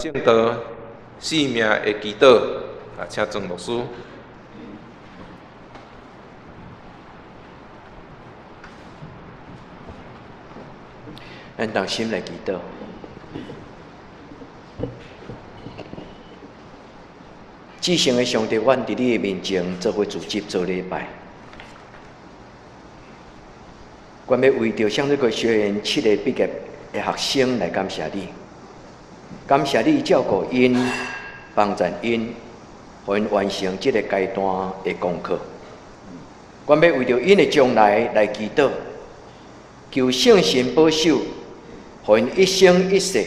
證道性命的祈禱，啊，請鄭牧師。咱同心來祈禱。至聖的上帝，阮佇你的面前做伙聚集做禮拜。阮欲為著向日葵學院七個畢業的學生來感謝你，感謝你照顧𪜶，幫助𪜶，予𪜶完成這个階段的功課。阮欲為著𪜶的將來來祈禱，求聖神保守，予𪜶一生一世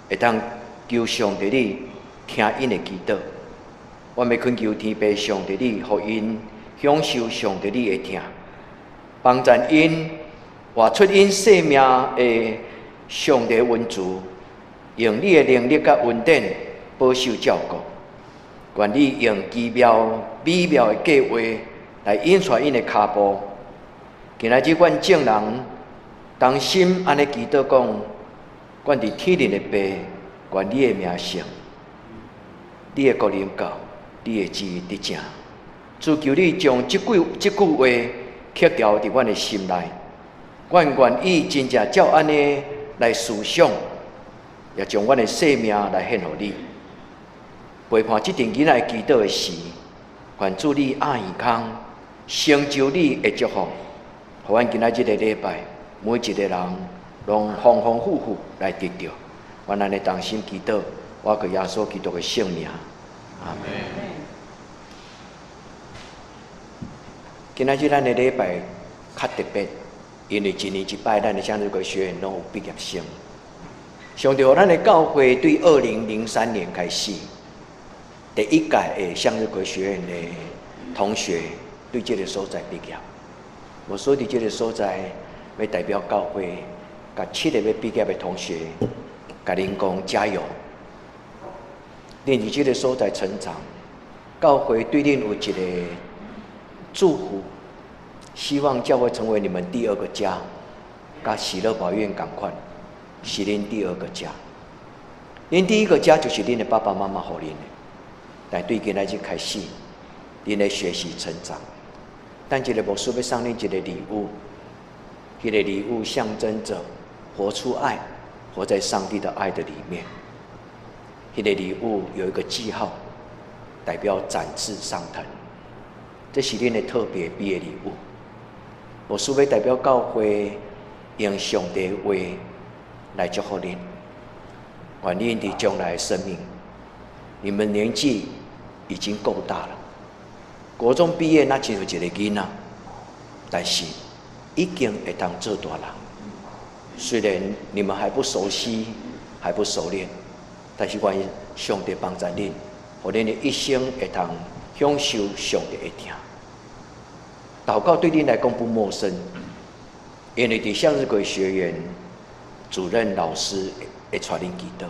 會當求上帝你聽𪜶的祈禱。阮欲懇求天父上帝你，予𪜶享受上帝你的疼，幫助𪜶活出𪜶生命的上帝恩慈，用你的能力佮恩典保守照顧。願你用奇妙美妙的計劃來引帶𪜶的跤步。今仔日阮眾人同心按呢祈禱講，阮佇天靈的父，願你的名聖，你的國臨到，你的旨意得成。主求你將這句話刻牢佇阮的心內，阮願意真正照按呢來思想，也將阮的生命來獻予你。陪伴這陣囡仔祈禱的時，願主你鴨耳空，成就你的祝福，予阮今仔這個禮拜每一個人攏豐豐富富來得著。阮按呢同心祈禱，我靠耶穌基督的聖名，阿們。今仔日咱的禮拜較特別，因為一年一擺，咱的向日葵學院攏有畢業生。上帝予咱的教會對2003年開始，第一屆的向日葵學院的同學對這个所在畢業。我所佇這个所在，欲代表教會，共七个欲畢業的同學，共恁講加油。恁佇這个所在成長，教會對恁有一个祝福，希望教會成為你們第二個家，佮喜樂寶院仝款，是恁第二個家。恁第一個家就是恁的爸爸媽媽予恁的，但對今仔日開始，恁咧學習成長。等一个牧師欲送恁一個禮物，彼個禮物象徵著活出愛，活在上帝的愛的裡面。彼個禮物有一個記號，代表展翅上騰。這是恁的特別畢業禮物。牧師欲代表教會用上帝的話來祝福恁，願恁佇將來的生命，你們年紀已經夠大了，國中畢業那親像一個囡仔，但是已經會當做大人。雖然你們還不熟悉，還不熟練，但是願上帝幫助恁，予恁的一生會當享受上帝的疼。禱告對恁來講不陌生，因為佇向日葵學院主任老師會帶恁祈禱。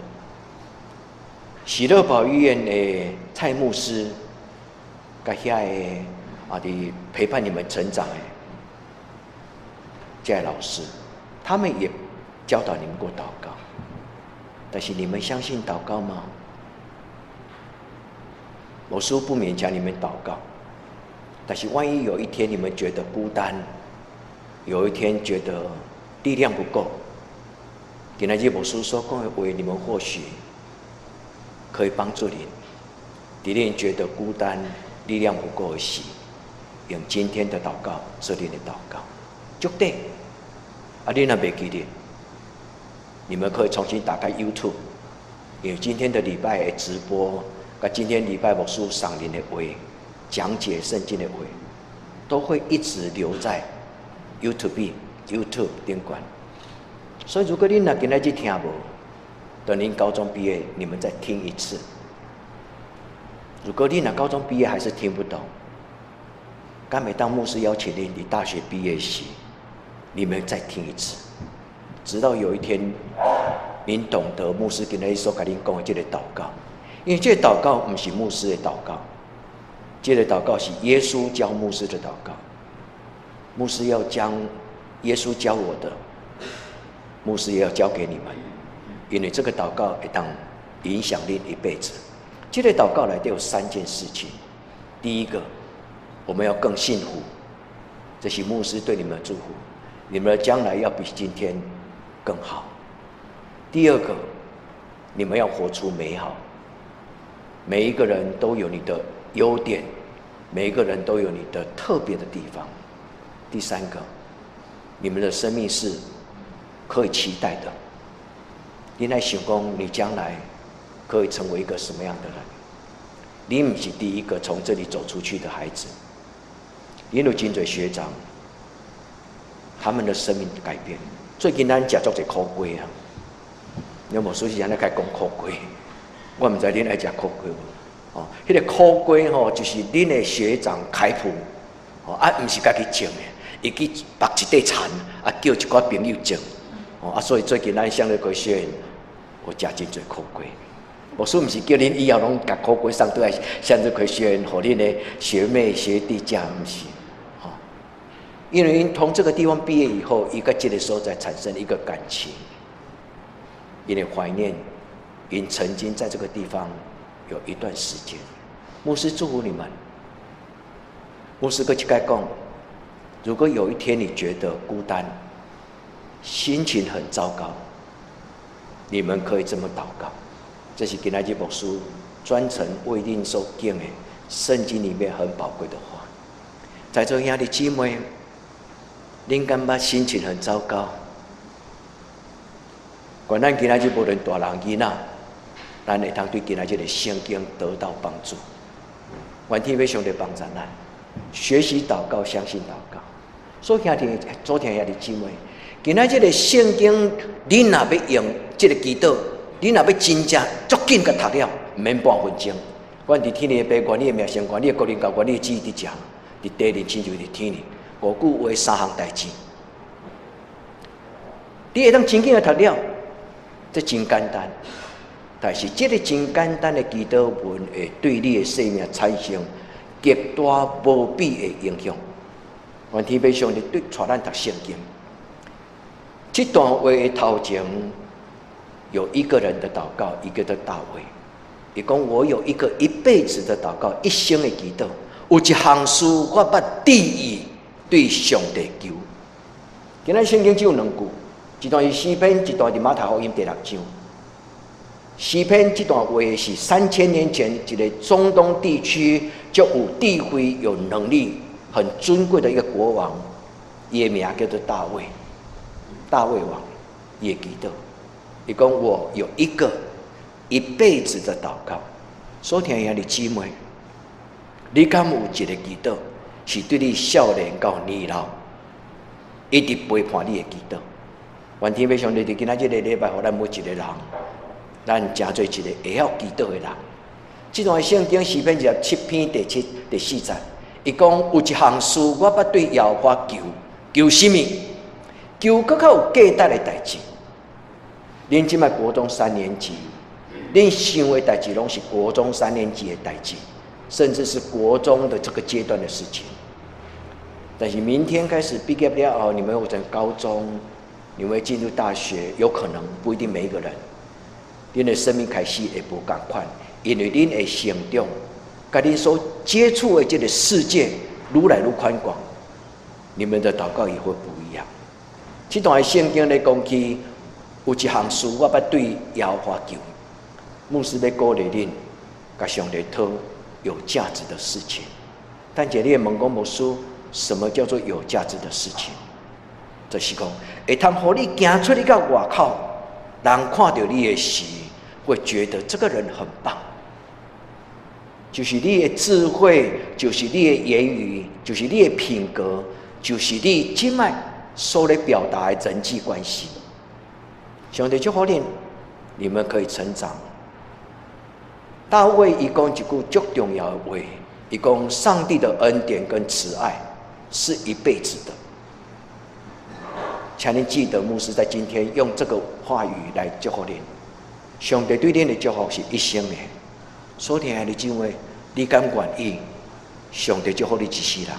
喜樂寶醫院的蔡牧師，佮遐个佇陪伴你們成長的這個老師，他們也教導你們過禱告。但是你們相信禱告嗎？牧師不勉強你們禱告，但是萬一有一天你們覺得孤單，有一天覺得力量不夠，今仔日牧師所講的話，你們或許可以幫助你。佇恁覺得孤單、力量不夠的時，用今天的禱告做恁的禱告，足對。恁若袂記得，你們可以重新打開 YouTube，因為今天的禮拜的直播，佮今天禮拜牧師送恁的話，講解聖經的話，都會一直留在 YouTube 頂懸。所以如果恁若今仔日聽無，等恁高中畢業，你們再聽一次。如果恁若高中畢業還是聽不懂，敢會當牧師邀請恁，佇大學畢業時，你們再聽一次，直到有一天，恁懂得牧師今仔日所共恁講的這個禱告，因為這個禱告毋是牧師的禱告，這個禱告是耶穌教牧師的禱告。牧師要將耶穌教我的，牧師也要教給你們。因為這個禱告會當影響恁一輩子。這個禱告內底有三件事情。第一個，我們要更幸福，這是牧師對你們的祝福，你們的將來要比今天更好。第二個，你們要活出美好。每一個人都有你的優點，每一個人都有你的特別的地方。第三個，你們的生命是可以期待的。你來想講，你將來可以成為一個什麼樣的人？你毋是第一個從這裡走出去的孩子，你有真濟學長，他們的生命改變。最近咱食足濟苦瓜啊，你有無說是按呢開講苦瓜？我毋知恁愛食苦瓜無？哦，彼個苦瓜吼，就是恁的學長開普，哦啊，毋是家己種的，伊去縛一塊田，啊叫一寡朋友種，哦啊，所以最近咱向日葵學院有食真濟苦瓜。牧師毋是叫恁以後攏共苦瓜送轉來向日葵學院，予恁的學妹學弟食，毋是，哦，因為𪜶從這個地方畢業以後，伊佮這個所在產生一個感情，因為懷念，𪜶曾經在這個地方有一段時間。牧師祝福你們。牧師閣一擺講，如果有一天你覺得孤單，心情很糟糕，你們可以這麼禱告。這是今仔日牧師專程為恁所講的聖經裡面很寶貴的話。在座兄弟姊妹，恁感覺心情很糟糕？願咱今仔日無論大人囡仔，咱會當對今仔日的聖經得到幫助。願天父上帝幫助咱，學習禱告，相信禱告。所以兄弟，昨天兄弟姊妹，今仔日的聖經，恁若欲用這個祈禱，恁若欲真正足緊共讀了，毋免半分鐘。阮佇天父的爸，願你的名聖，願你的國臨到，願你的旨意佇遮，佇地裡親像佇天裡，五句話三項代誌。你會當真緊共讀了，這真簡單。但是這個真簡單的祈禱文，會對你的生命產生極大無比的影響。願天父上帝對帶咱讀聖經，這段話的頭前有一個人的禱告，一個的大衛。伊講我有一個一輩子的禱告，一生的祈禱。有一項事我捌致意對上帝求。今仔聖經只有兩句，一段是詩篇，一段是馬太福音第六章。詩篇這段話是3000年前一個中東地區就有智慧、有能力、很尊貴的一個國王，伊的名叫做大衛，大衛王，伊的祈禱。伊講我有一個一輩子的禱告。所聽兄弟姊妹，你敢有一個祈禱，是對你少年到年老，一直陪伴你的祈禱？願天父上帝佇今仔這個禮拜，予咱每一個人，咱成做一個會曉祈禱的人。這段聖經詩篇27篇第七、第四節，伊講有一項事，我捌對耶和華求，求啥物？求閣較有價值的代誌。恁這擺國中三年級，恁想的代誌攏是國中三年級的代誌，甚至是國中的這個階段的事情。但是明天開始畢業了後，你們會成高中，你們會進入大學，有可能不一定每一個人，恁的生命開始會無仝款，因為恁會成長，佮恁所接觸的這個世界愈來愈寬廣，你們的禱告也會不一樣。這段聖經咧講起，有一項事我捌對耶和華求，牧師欲鼓勵恁，共上帝討有價值的事情。但是你會問講牧師，什麼叫做有價值的事情？就是講，會通予你行出去到外口，人看著你的時，會覺得這個人很棒。就是你的智慧，就是你的言語，就是你的品格，就是你這擺所咧表達的人際關係。上帝祝福恁，你們可以成長。大衛伊講一句足重要的話，伊講上帝的恩典跟慈愛是一輩子的。請恁記得，牧師在今天用這個話語來祝福恁。上帝對恁的祝福是一生的。所聽的姊妹，你敢願意？上帝祝福你一世人。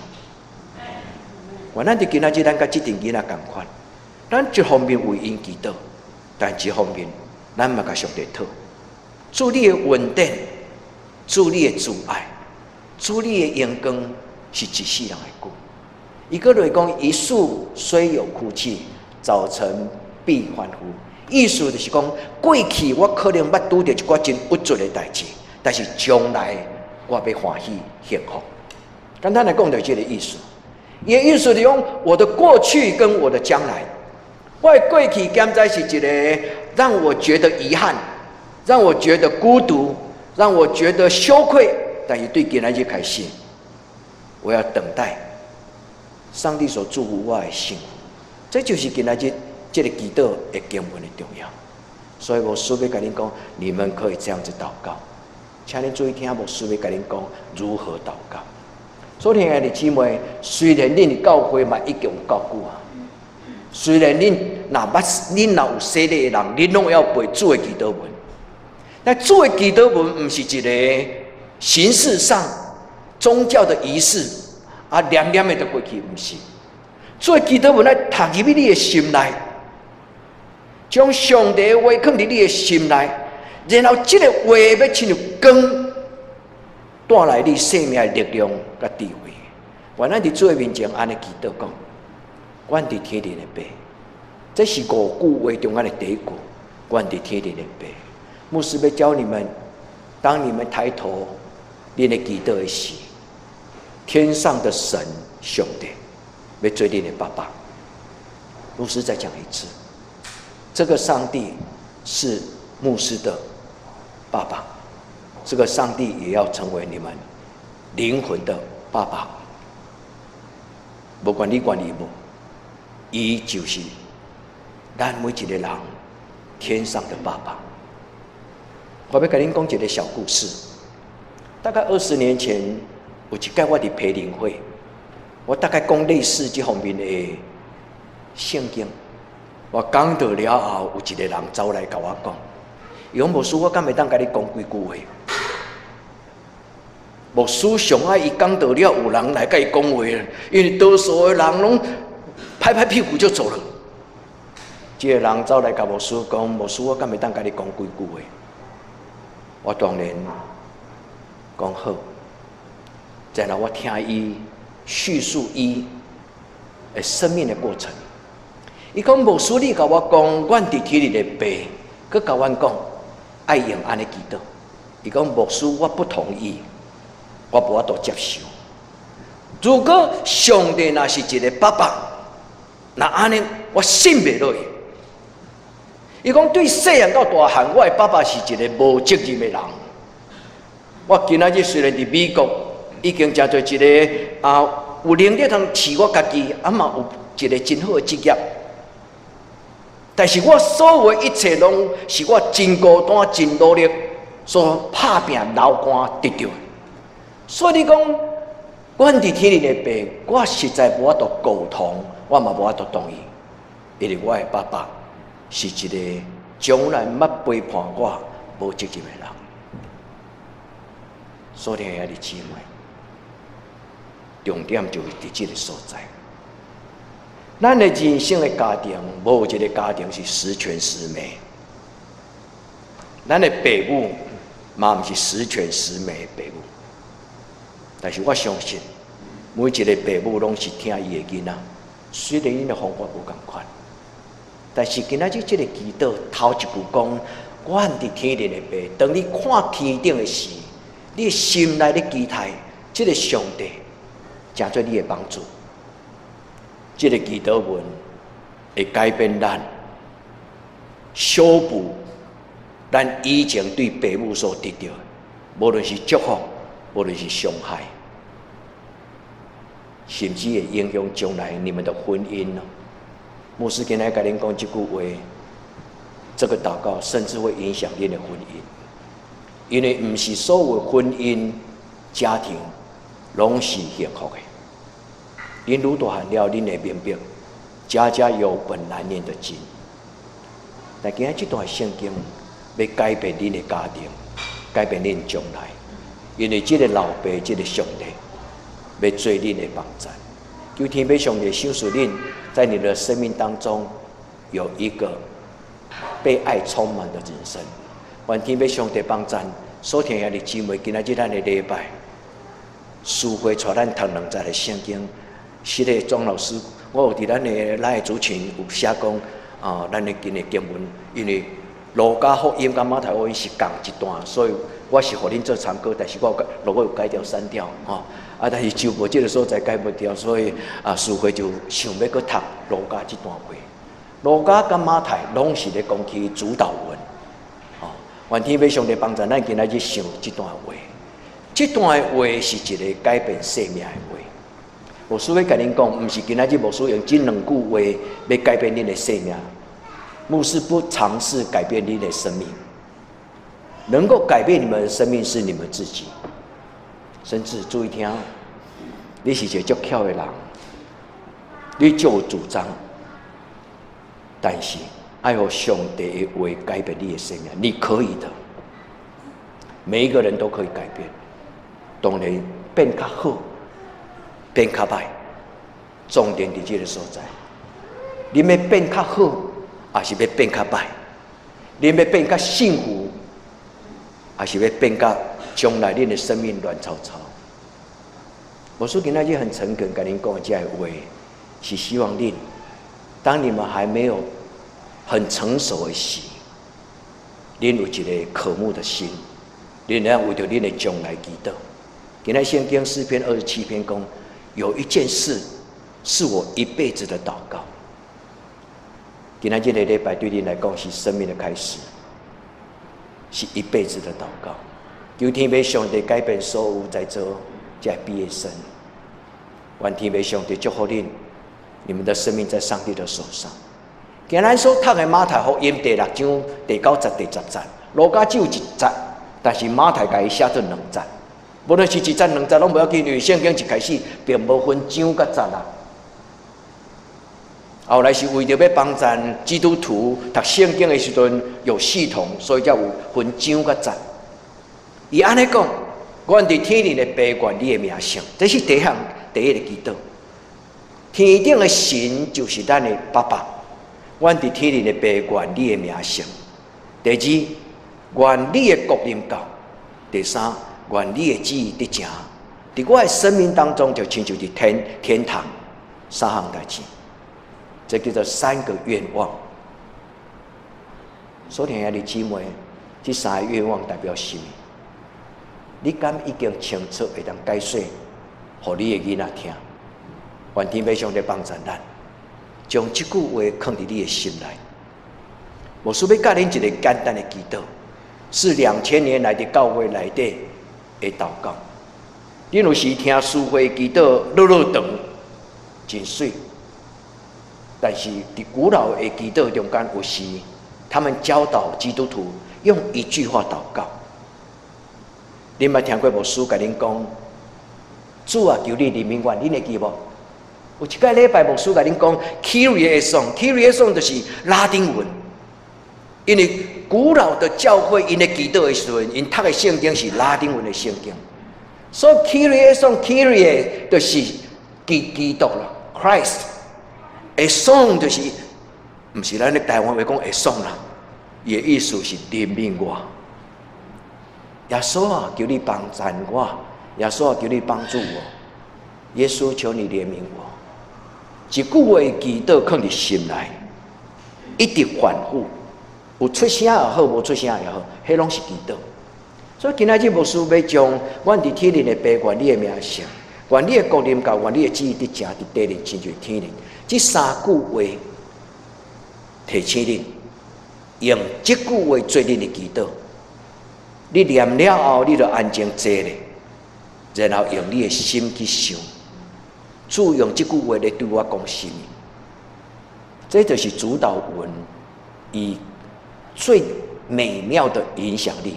願咱佇今仔日，咱佮這陣囡仔仝款，咱一方面為𪜶祈禱，但一方面，咱嘛共上帝討，主你的恩典，主你的慈愛，主你的榮光是一世人的久。伊閣落講，一樹雖有枯氣，早晨必歡呼。意思就是講，過去我可能捌拄著一寡真鬱卒的代誌，但是將來我欲歡喜幸福。簡單來講，就是這個意思。伊的意思就是講，我的過去跟我的將來，我的過去敢知是一個讓我覺得遺憾，讓我覺得孤獨，讓我覺得羞愧，但是對今仔日開始，我要等待上帝所祝福我的幸福。這就是今仔日這個祈禱的經文的重要。所以牧師欲共恁講，你們可以這樣子禱告，請恁注意聽，牧師欲共恁講如何禱告。所以，兄弟姊妹，雖然恁教會嘛已經有夠久啊，雖然恁若捌，恁若有洗禮的人，恁攏會曉背主的祈禱文。但主的祈禱文毋是一個形式上宗教的儀式啊，念念的就過去，毋是。主的祈禱文愛讀入去你的心內，將上帝的話囥佇你的心內，然後這個話欲親像光，帶來你生命的力量佮智慧。願咱佇主的面前按呢祈禱講，阮佇天頂的父，這是五句話中間的第一句。阮佇天頂的父，牧師欲教你們，當你們抬頭恁咧祈禱的時，天上的神上帝欲做恁的爸爸。牧師再講一次，這個上帝是牧師的爸爸。這個上帝也要成為你們靈魂的爸爸。不管你願意無，伊就是咱每一個人天上的爸爸。我欲共恁講一個小故事。大概20年前，有一擺我佇培靈會，我大概講類似這方面的聖經。我講到了後，有一個人走來共我講，伊講牧師，我敢會當共你講幾句話？牧師上愛伊講到了，有人來共伊講話，因為多數的人攏拍拍屁股就走了。這個人走來共牧師講，牧師，我敢會當共你講幾句話？我當然講好。然後我聽伊敘述伊的生命的過程。伊講牧師，你共我講，阮佇天裡的爸，閣共阮講，愛用按呢祈禱。伊講牧師，我不同意，我無法度接受。如果上帝若是一個爸爸，那按呢，我信袂落去。伊講對細漢到大漢，我的爸爸是一個無責任的人。我今仔日雖然佇美國已經成做一個啊有能力通飼我家己，啊嘛有一個真好的職業，但是我所有一切攏是我真孤單、真努力所拍拚流汗得著的。所以你講，阮佇天頂的爸，我實在無法度苟同，我嘛無法度同意，因為我的爸爸是一個從來毋捌背叛我、無責任的人。所以兄弟姊妹，重點就是佇這個所在。咱的人生的家庭，無一個家庭是十全十美。咱的爸母嘛毋是十全十美的爸母，但是我相信，每一個爸母攏是疼伊的囡仔，雖然𪜶的方法無仝款，但是今仔日這個祈禱頭一句講，阮佇天頂的爸，當你看天頂的時，你心內咧期待這個上帝，成做你的幫助。這個祈禱文會改變咱，修補咱以前對爸母所得著的，無論是祝福，無論是傷害，甚至會影響將來你們的婚姻。牧師今仔共恁講這句話，這個禱告甚至會影響恁的婚姻，因為毋是所有婚姻家庭攏是幸福的。恁愈大漢了，恁會明白，家家有本難念的經。但今仔這段聖經欲改變恁的家庭，改變恁將來，因為這個老爸，這個上帝，欲做恁的幫贊。求天父上帝賞賜恁，在你的生命當中有一個被愛充滿的人生。願天父上帝幫贊，所聽兄弟姊妹，今仔日咱的禮拜，書會帶咱讀兩節的聖經。是的，莊老師，我有佇咱的組群有寫講啊，咱的今日經文，因為路加福音佮馬太福音是仝一段，所以我是予恁做參考，但是我有如果有改掉刪掉吼，啊，但是就無這个所在改無掉，所以啊，書會就想欲閣讀路加這段話。路加佮馬太攏是咧講起主禱文，吼，願天父上帝幫助咱今仔日想這段話，這段話是一个改變生命的話。牧師欲共恁講，毋是今仔日牧師用這兩句話欲改變恁的生命。牧師不嘗試改變你的生命，能夠改變你們的生命是你們自己。甚至注意聽，你是一個足巧的人，你足有主張，但是愛予上帝的話改變你的生命，你可以的。每一個人都可以改變，當然變較好，變較歹，重點佇這个所在。你欲變較好，抑是欲變較歹？你欲變較幸福，抑是欲變較將來恁的生命亂糟糟？牧師今仔日很誠懇，共恁講這个話，是希望恁，當你們還沒有很成熟的時，恁有一个渴慕的心，恁會當為著恁的將來祈禱。今仔聖經詩篇27篇講，有一件事是我一輩子的禱告。今仔這个禮拜對恁來講是生命的開始，是一輩子的禱告。求天父上帝改變所有在座這畢業生，願天父上帝祝福恁，你們的生命在上帝的手上。今咱所讀的馬太福音第六章第九節、第十節，路加只有一節，但是馬太共伊寫做兩節。無論是一節兩節攏無要緊，因為聖經一開始並無分章佮節啦。後來是為著欲幫贊基督徒讀聖經的時陣有系統，所以才有分章佮節。伊按呢講，阮佇天頂的父，願你的名聖，這是第一項第一个祈禱。天頂的神就是咱的爸爸，阮佇天頂的父，願你的名聖。第二，願你的國臨到。第三，願你的旨意得成。佇我的生命當中，就親像佇天堂三項代誌，這叫做三個願望。所聽兄弟姊妹，這三個願望代表什麼？你敢已經清楚會當解說，予你的囡仔聽？願天父上帝幫助咱，將這句話囥佇你的心內。牧師欲教恁一个簡單的祈禱，是2000年來的教會內底的禱告。恁有時聽書會祈禱，落落長，真媠。但是佇古老的祈禱中間，有時他們教導基督徒用一句話禱告。恁捌聽過牧師共恁講：主啊，求你憐憫我，恁會記無？有一擺禮拜牧師共恁講，Kyrie eleison，Kyrie eleison 就是拉丁文。因為古老的教會，𪜶咧祈禱的時陣，𪜶讀的聖經是拉丁文的聖經，所以 Kyrie eleison，Kyrie 就是基督啦，Christ，eleison 就是，毋是咱咧台灣話講會爽啦，伊的意思是憐憫我。耶穌啊，求你幫贊我！耶穌啊，求你幫助我！耶穌，求你憐憫我！一句話祈禱囥佇心內，一直反覆，有出聲也好，無出聲也好，彼攏是祈禱。所以今仔日牧師欲將阮佇天頂的父，願你的名聖，願你的國臨到，願你的旨意得成佇地裡，親像天頂。這三句話提醒恁，用這句話做恁的祈禱。你念了後，你就安靜坐咧，然後用你的心去想，主用這句話來對我講什麼？這就是主禱文，伊最美妙的影響力。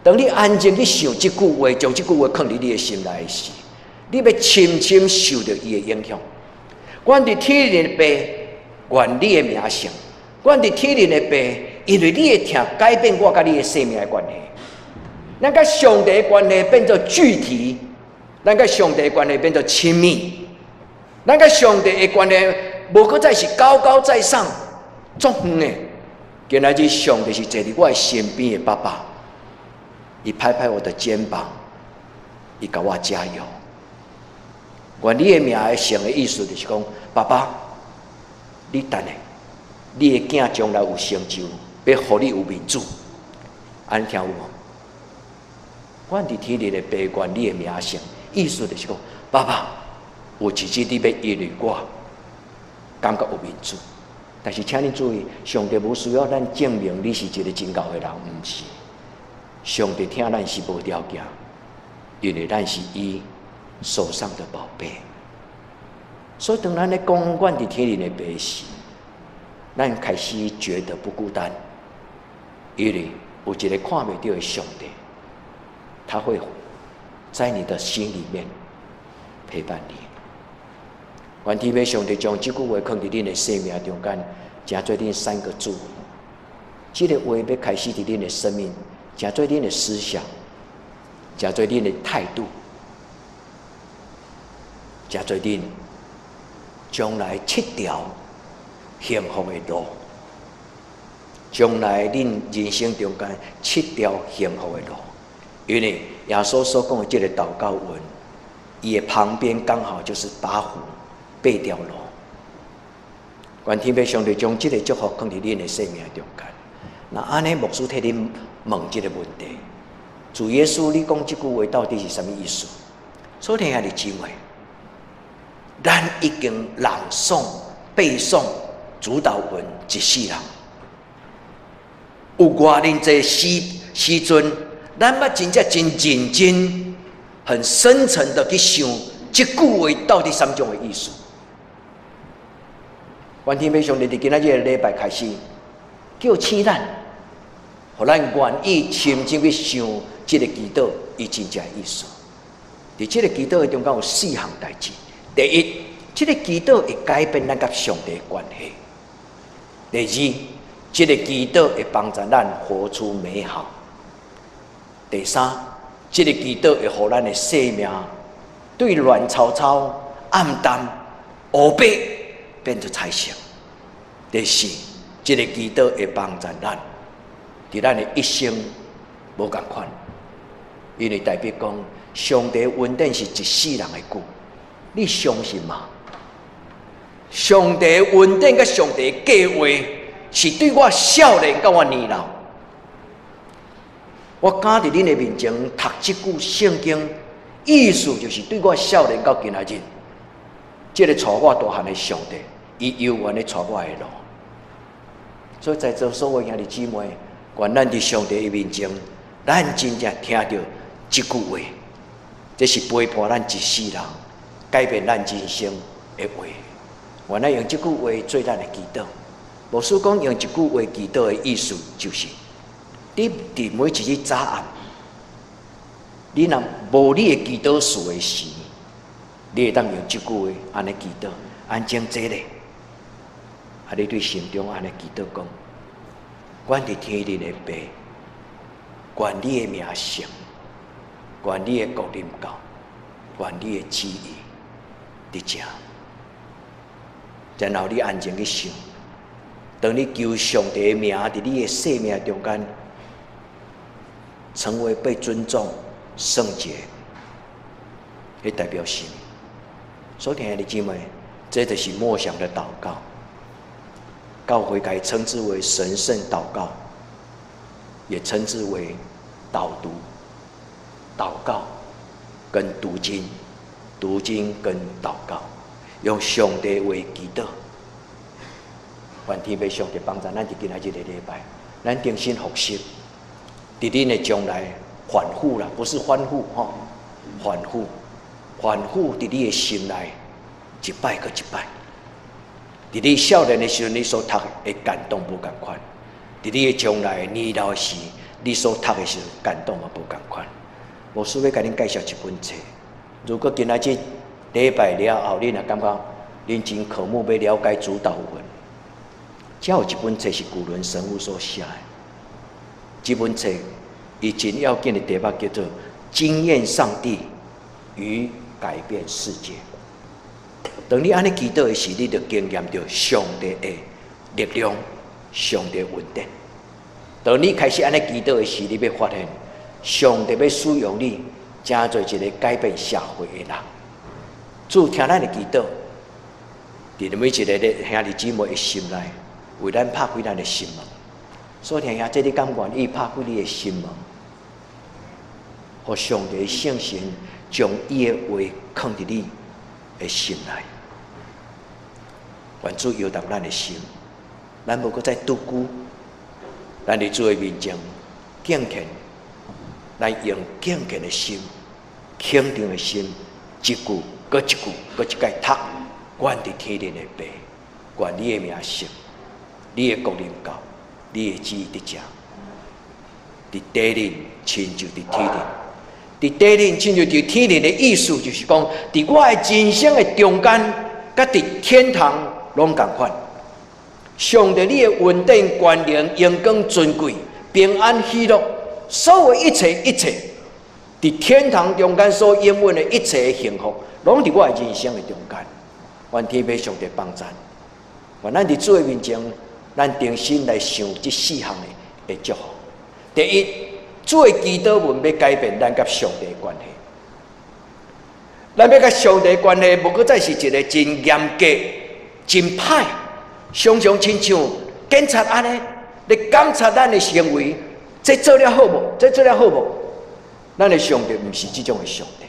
當你安靜去想這句話，將這句話囥佇你的心內時，你欲深深受著伊的影響。阮佇天頂的父，願你的名聖。阮佇天頂的父，因為你的疼改變我佮你的生命的關係。咱佮上帝的關係變做具體，咱佮上帝的關係變做親密，咱佮上帝的關係無閣再是高高在上、足遠的，今仔日上帝是坐佇我身邊的爸爸，伊拍拍我的肩膀，伊共我加油。願你的名會成的意思就是講，爸爸，你等下，你的囝將來有成就，欲予你有面子，按呢聽有無？阮佇天靈的爸，願你的名成，意思就是講，爸爸，有一日你欲因為我感覺有面子。但是，請你注意，上帝無需要咱證明你是一個真𠢕的人，毋是。上帝疼咱是無條件，因為咱是伊手上的寶貝。所以，當咱咧講阮佇天靈的爸時，咱開始覺得不孤單，因為有一個看袂著的上帝，他會在你的心裡面陪伴你。願天父上帝將這句話囥佇恁的生命中間，成做恁三個祝福。這个話欲開始佇恁的生命，成做恁的思想，成做恁的態度，成做恁將來七條幸福的路。將來恁人生中間七條幸福的路，因為耶穌所講的這个禱告文，伊的旁邊剛好就是八福八條路。願天父上帝將這个祝福放佇恁的生命中間。那按呢，牧師替恁問這个問題：主耶穌，你講這句話到底是啥物意思？所以兄弟姊妹，咱已經朗誦、背誦主禱文一世人，有偌爾濟時時陣，咱捌真正真認真、很深層的去想這句話到底啥物種的意思？願天父上帝佇今仔日个禮拜開始，叫醒咱，予咱願意深入去想這个祈禱伊真正意思。佇這个祈禱的中間有四項代誌。第一，這个祈禱會改變咱佮上帝的關係。第二，這个祈禱會幫助咱活出美好。第三，這个祈禱會予咱的生命對亂糟糟、暗淡、烏白變做彩色。第四，這个祈禱會幫助咱，佇咱的一生無仝款，因為代表講，上帝恩典是一世人的久，你相信嗎？上帝恩典佮上帝計劃是對我少年到我年老。我敢佇恁的面前讀這句聖經，意思就是對我少年到今仔日，這個帶我大漢的上帝，伊猶原咧帶我的路。所以在座所有兄弟姊妹，願咱佇上帝的面前，咱真正聽著這句話，這是陪伴咱一世人、改變咱人生的話。願咱用這句話做咱的祈禱。牧師講用這句話祈禱的意思，就是你佇每一日早暗，你若無你的祈禱事的時，你會當用這句話按呢祈禱，安靜坐咧。啊！你對心中按呢祈禱講：阮佇天頂的爸，願你的名聖，願你的國臨到，願你的旨意佇這。然後你安靜去想，當你求上帝的名佇你的生命中間成為被尊重、聖潔，彼代表啥物？所以兄弟姊妹，這就是默想的禱告。教會共伊稱之為神聖禱告，也稱之為導讀、禱告跟讀經、讀經跟禱告，用上帝話祈禱。願天父上帝幫助咱佇今仔日个禮拜，咱重新復習，佇恁的將來反覆啦，不是反覆吼，反覆，反覆佇你的心內，一擺閣一擺。佇你少年的時陣，你所讀的感動無仝款；佇你的將來年老時，你所讀的時陣感動嘛無仝款。牧師欲共恁介紹一本冊，如果今仔日禮拜了後，恁若感覺恁真渴慕欲了解主禱文，遮有一本冊是古倫神父所寫的。這本冊伊真要緊的題目叫做《經驗上帝與改變世界》。當你按呢祈禱的時，你就經驗著上帝的力量、上帝恩典。當你開始按呢祈禱的時，你欲發現上帝欲使用你，成做一個改變社會的人。主聽咱的祈禱，佇每一个咧兄弟姊妹的心內，為咱拍開咱的心門。所以聽兄，這你敢願意拍開你的心門，予上帝聖神將伊的話囥佇你的心內。願主搖動咱的心，咱無閣再獨居，咱佇主的面前敬虔，咱用敬虔的心、肯定的心，一句閣一句閣一擺讀，阮佇天頂的父，願你的名聖，你的國臨到，你的旨意得成，佇地頂親像佇天頂。佇地頂親像佇天頂的意思，就是講，佇我的人生的中間，佮佇天堂攏仝款。上帝，你的恩典、權能、榮光、尊貴、平安、喜樂，所有一切一切，佇天堂中間所應允的一切的幸福，攏佇我的人生的中間。願天父上帝幫贊，願咱佇主的面前，咱重新來想這四項的祝福。第一，主的祈禱文欲改變咱佮上帝的關係。咱欲佮上帝關係，無閣再是一個真嚴格、真歹，常常親像警察按呢，咧監察咱的行為，這做了好無？這做了好無？咱的上帝毋是這種的上帝。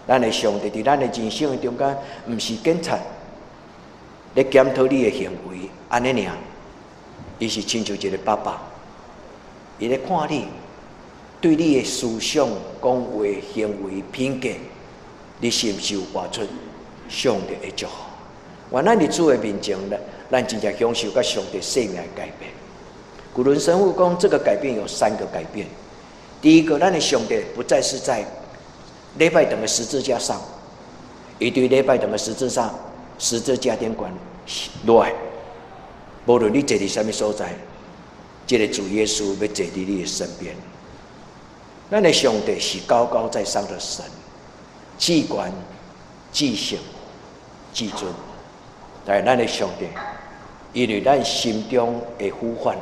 咱的上帝佇咱的人生的中間，毋是警察咧檢討你的行為，按呢爾，伊是親像一個爸爸，伊咧看你，對你的思想、講話、行為、品格，你是毋是有活出上帝的祝福？願咱佇主的面前，咱真正享受佮上帝生命的改變。古倫神父講，這個改變有三個改變。第一個，咱的上帝不再是在禮拜堂的十字架上，伊對禮拜堂的十字架頂懸落來，無論你坐佇啥物所在，這個主耶穌欲坐佇你的身邊。咱的上帝是高高在上的神，至懸、至聖、至尊。但是咱的上帝，因為咱心中的呼喚，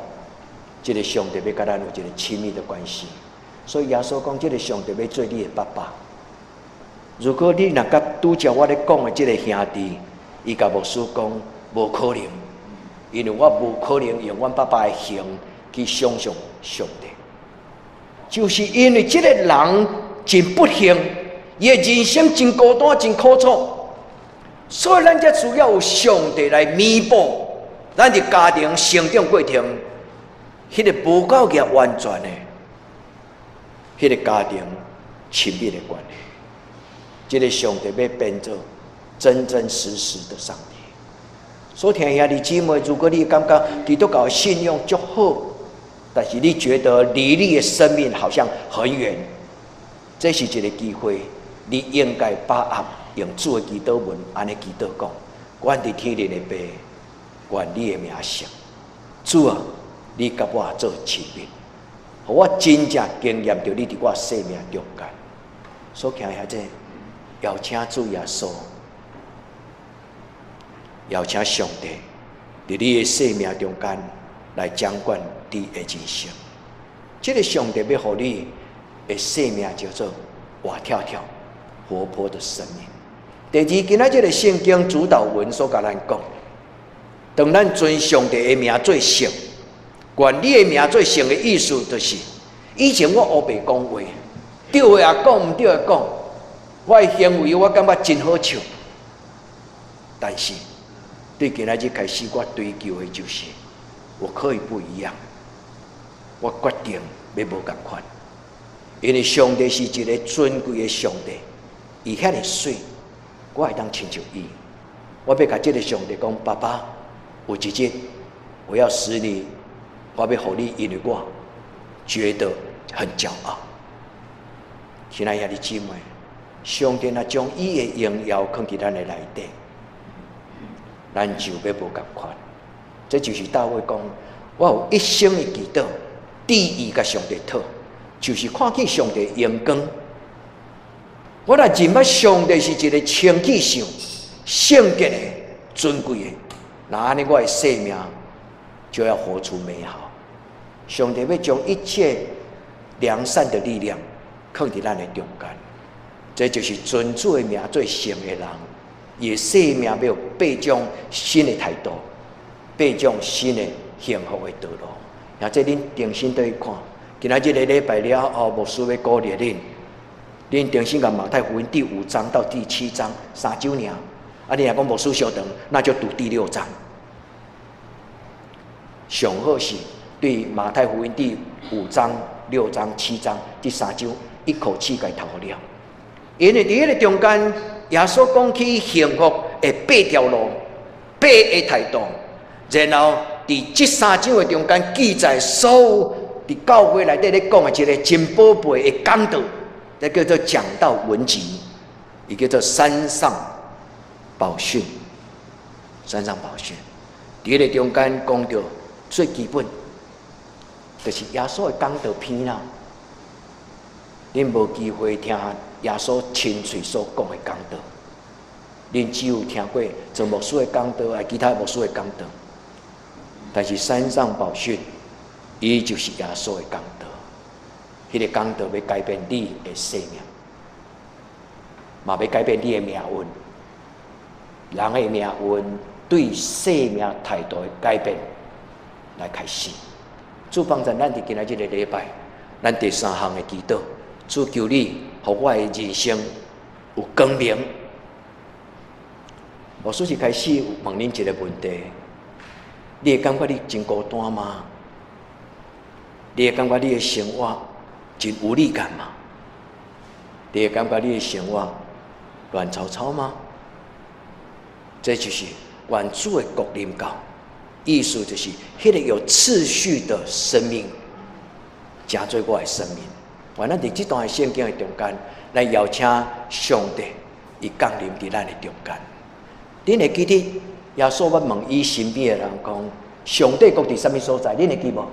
這個上帝欲佮咱有一個親密的關係，所以耶穌講，這個上帝欲做你的爸爸。如果你若佮拄才我咧講的這個兄弟，伊共牧師講無可能，因為我無可能用阮爸爸的形去想象上帝，就是因為這個人真不幸，伊的人生真孤單、真苦楚，所以咱才需要有上帝來彌補咱佇家庭成長過程，彼個無夠額完全的，彼個家庭親密的關係。這個上帝欲變做真真實實的上帝。所以聽兄弟姊妹，如果你感覺基督教信仰足好，但是你覺得離你的生命好像很遠，這是一個機會，你應該把握用主的祈禱文按呢祈禱講：阮佇天頂的父，願你的名聖，主啊，你佮我做親密，予我真正經驗著你佇我生命中間。所以聽兄弟，邀請主耶穌，邀請上帝，佇你的生命中間來掌管你的人生。這個上帝欲予你的生命叫做活跳跳、活潑的生命。第二，今仔這個聖經主禱文所共咱講，當咱尊上帝的名做聖，願你的名做聖的意思，就是以前我烏白講話，對的也講，毋對也講，我的行為我感覺真好笑，但是對今仔日開始，我追求的就是我可以不一樣，我決定欲無仝款，因為上帝是一個尊貴的上帝，伊遐爾媠，我會當親像伊，我欲共這個上帝講，爸爸，有一日我要使你，我欲予你，因為我覺得很驕傲。親愛兄弟姊妹，上帝若將伊的榮耀囥佇咱的內底，咱就欲無仝款。這就是大衛講，我有一生的祈禱，致意共上帝討，就是看見上帝榮光。我若認捌上帝是一個清氣聖、聖潔的、尊貴的，那按呢我的生命就要活出美好。上帝欲將一切良善的力量囥佇咱的中間，這就是尊主的名做聖的人，伊的生命欲有八種新的態度，八種新的幸福的道路。也這恁重新對看，今仔日個禮拜了後，牧師欲鼓勵恁，恁重新共馬太福音第五章到第七章三章爾。啊，你若講牧師傷長，那就讀第六章。上好是對馬太福音第五章、六章、七章這三章一口氣共讀予了。因為佇彼个中間，耶穌講起幸福的八條路、八个態度，然後佇這三章的中間記載所有佇教會內底咧講的一個真寶貝的講道，這叫做講道文集，伊叫做山上寶訓。山上寶訓，佇彼个中間講著最基本，就是耶穌的講道篇啦。恁無機會聽耶穌親喙所講的講道，恁只有聽過鄭牧師的講道，啊，其他牧師的講道。但是山上寶訓，伊就是耶穌的講道，彼个講道欲改變你的生命，嘛欲改變你的命運。人的命運對生命態度的改變來開始。主幫助咱佇今仔這个禮拜，咱第三項的祈禱，主求你，予我的人生有光明。牧師一開始問恁一个問題：你會感覺你真孤單嗎？你會感覺你的生活真無力感嗎？你會感覺你的生活亂糟糟嗎？這就是願主的國臨到，意思就是彼个有次序的生命，成做我的生命。願咱佇這段聖經的中間，來邀請上帝，伊降臨佇咱的中間。恁會記得耶穌捌問伊身邊的人講：上帝國佇啥物所在？恁會記無？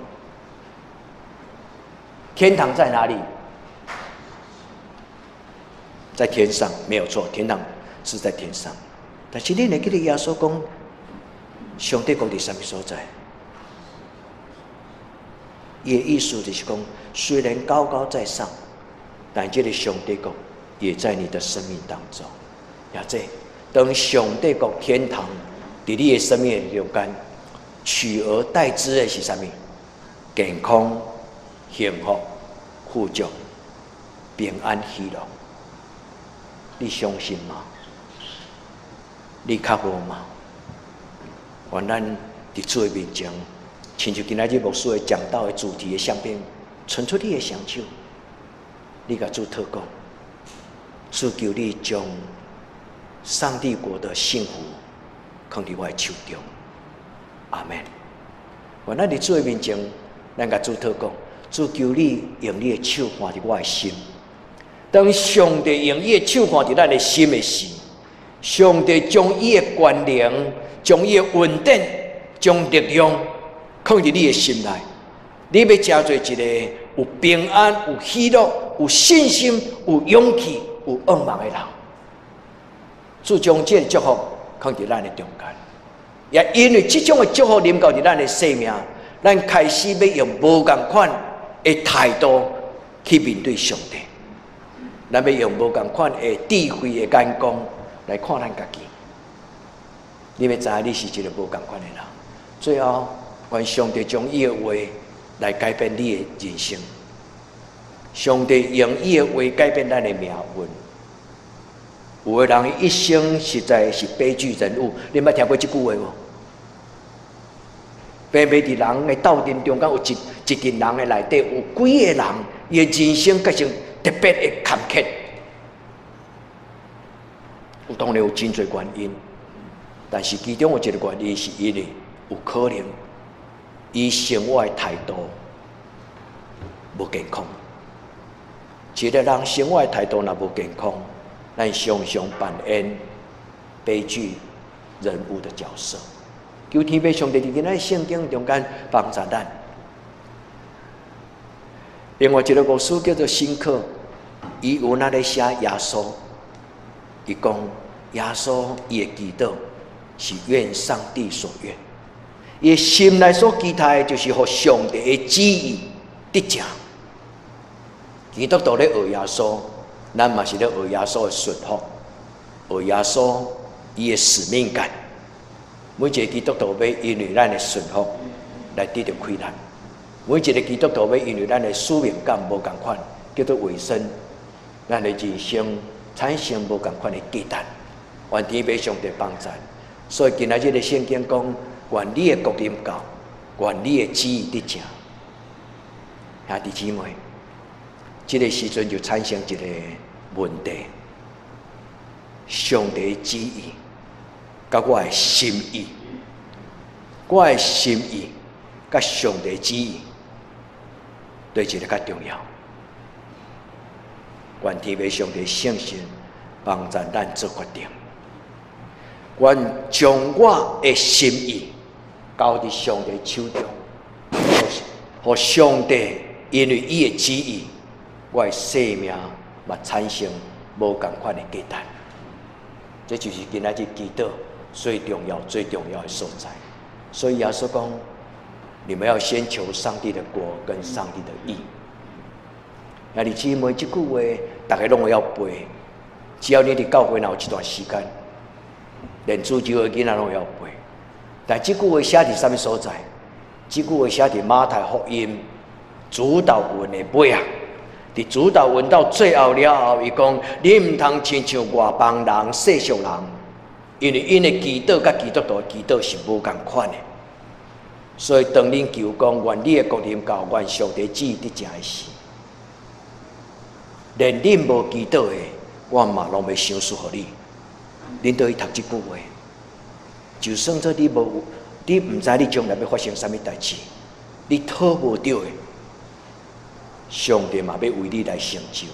天堂在哪裡？在天上，沒有錯，天堂是在天上。但是恁會記得耶穌講，上帝國佇啥物所在？伊的意思就是講，雖然高高在上，但這个上帝國也在你的生命當中。也這當上帝國天堂佇你的生命中間，取而代之的是啥物？健康、幸福、富足、平安、喜樂。你相信嗎？你較無嗎？願咱佇主的面前，親像今仔日牧師的講道的主題的相片，伸出你的雙手，你共主禱告，主求你將上帝國的幸福囥佇我的手中。阿門。願咱佇主的面前，咱共主禱告，主求你用你的手看佇我的心。當上帝用伊的手看佇咱的心的時，上帝將伊的權能、將伊的恩典、將力量囥佇你的心內，你欲成做一个有平安、有喜樂、有信心、有勇氣、有向望的人。主將這个祝福囥佇咱的中間，也因為這種的祝福臨到佇咱的生命，咱開始欲用無仝款的態度去面對上帝。咱欲用無仝款的智慧的眼光來看咱家己。你欲知影你是一个無仝款的人。最後，願上帝將伊的話來改變你的人生。上帝用伊的話改變咱的命運。有的人一生實在是悲劇人物，你捌聽過這句話無？平平佇人的鬥陣中間有一群人的內底，有幾个人，伊的人生結成特別的坎坷。有當然有真濟原因，但是其中有一个原因是因為有可能，伊生活的態度無健康。一个人生活的態度若無健康，咱常常扮演悲劇人物的角色。求天父上帝佇今仔聖經中間幫助咱。另外一个牧師叫做辛克，伊有那咧寫耶穌，伊講耶穌伊的祈禱是願上帝所願。伊心內所期待就是予上帝的旨意得成。基督徒咧學耶穌，咱嘛是咧學耶穌的順服，學耶穌伊的使命感。每一個基督徒欲因為咱的順服來得著快樂。每一個基督徒欲因為咱的使命感無仝款，叫做委身，咱的人生產生無仝款的價值。願天父上帝幫助。所以今仔日的聖經講，願你的國臨到，願你的旨意得成。兄弟姊妹，這個時陣就產生一個問題：上帝旨意佮我的心意，我的心意佮上帝旨意，佗一個較重要？願天父上帝聖神幫助咱做決定。願將我的心意交佇上帝手中，予上帝因為伊的旨意，我的生命嘛產生無仝款的價值。這就是今仔日祈禱最重要、最重要的所在。所以耶穌講：你們要先求上帝的國跟上帝的義。兄弟姊妹，這句話逐家攏會曉背。只要你佇教會若有一段時間，連主日的囡仔攏會曉背。但這句話寫佇啥物所在？這句話寫佇馬太福音主禱文的尾啊！佇主禱文到最後了後，伊講：你毋通親像外邦人、世俗人，因為𪜶的祈禱佮基督徒的祈禱是無仝款的。所以當恁求講願你的國臨到，願上帝旨意得成的時，連恁無祈禱的，我嘛攏欲賞賜予你。恁倒去讀這句話，就算做你無，你毋知你將來欲發生啥物代誌，你討無著的，上帝嘛欲為你來成就。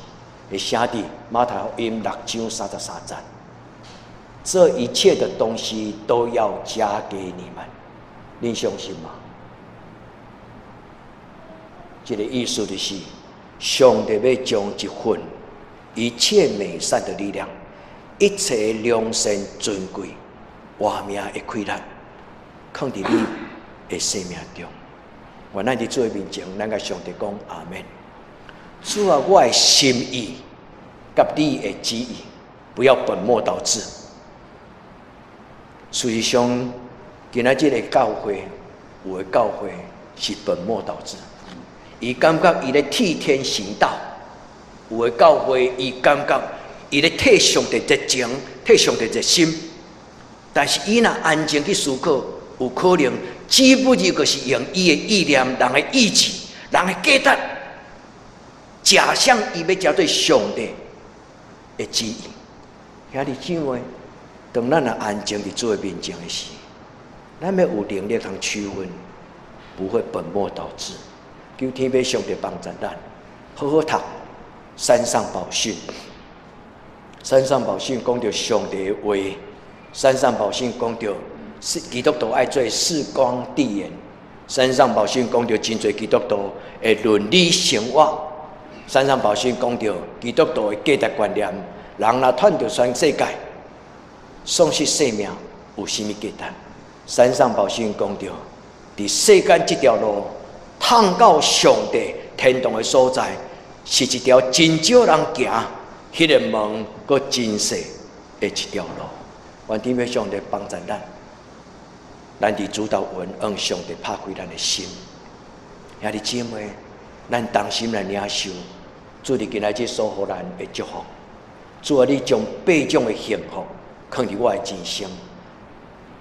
會寫佇馬太福音6章33節，這一切的東西都要加給你們，恁相信嗎？這個意思就是，上帝欲將一份一切美善的力量，一切良善尊貴、活命的氣力，囥佇你的生命中。願咱佇主的面前，咱共上帝講阿們。主啊，我的心意佮你的旨意，不要本末倒置。事實上，今仔這個教會，有的教會是本末倒置。伊感覺伊咧替天行道，有的教會伊感覺伊咧替上帝熱情，替上帝熱心。但是伊若安靜去思考，有可能只不過是用伊的意念、人的意志、人的價值，假想伊欲成做上帝的旨意。兄弟姊妹，當咱若安靜佇主的面前的時，咱欲有能力通區分，不會本末倒置。求天父上帝幫助咱，好好讀《山上寶訓》。《山上寶訓》講著上帝的話，《山上寶訓》講著是基督徒愛做視光地鹽，《山上寶訓》講著真濟基督徒的倫理生活，《山上寶訓》講著基督徒的價值觀念。人若賺著全世界，喪失生命有啥物價值？《山上寶訓》講著，佇世間這條路，通到上帝天堂的所在，是一條真少人行，彼個門閣真細的一條路。願天父上帝幫助咱，咱佇主禱文，向上帝拍開咱的心。兄弟姊妹，咱同心來領受主佇今仔日所予咱的祝福。主啊，你將八種的幸福囥佇我的人生。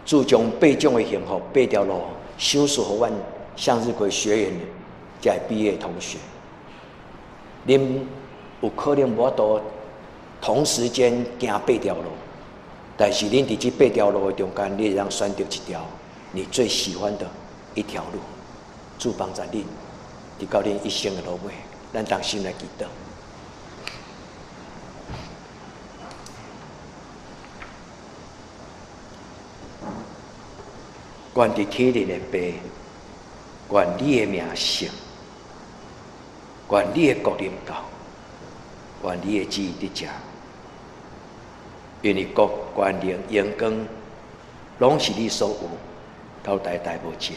主將八種的幸福、八條路，賞賜予阮向日葵學院這畢業同學。恁有可能無法度同時間行八條路，但是恁佇這八條路的中間，你會當選擇一條你最喜歡的一條路。主幫助恁，直到恁一生的落尾，咱同心來祈禱。願佇天頂的父，願你的名聖，願你的國臨到，願你的旨意得成。因為國、權能、榮光，攏是你所有，到代代無盡。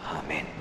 阿門。